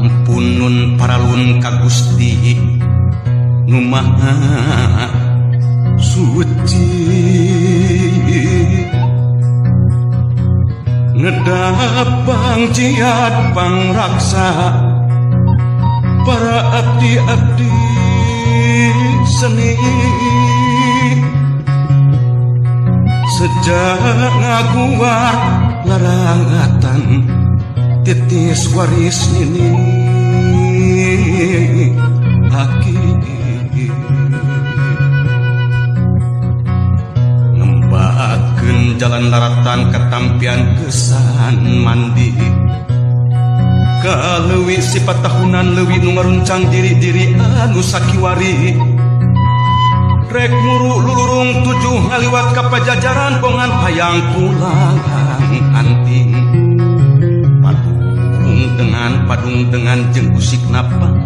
Ampun nun paralun ka Gusti nu Maha Suci. Ngedapang jiat pangraksa para abdi-abdi seni. Sejak ngaguar larangatan titis waris nini aki. Ngembakeun jalan laratan ketampian kesan mandi. Kaleuwi sifat tahunan leuwi nu ngaruncang diri-diri anu sakiwari. Rek muru lulurung tujuh ngaliwat ka pajajaran bongan hayang pulang anting. Padung dengan jeung usik napancikan.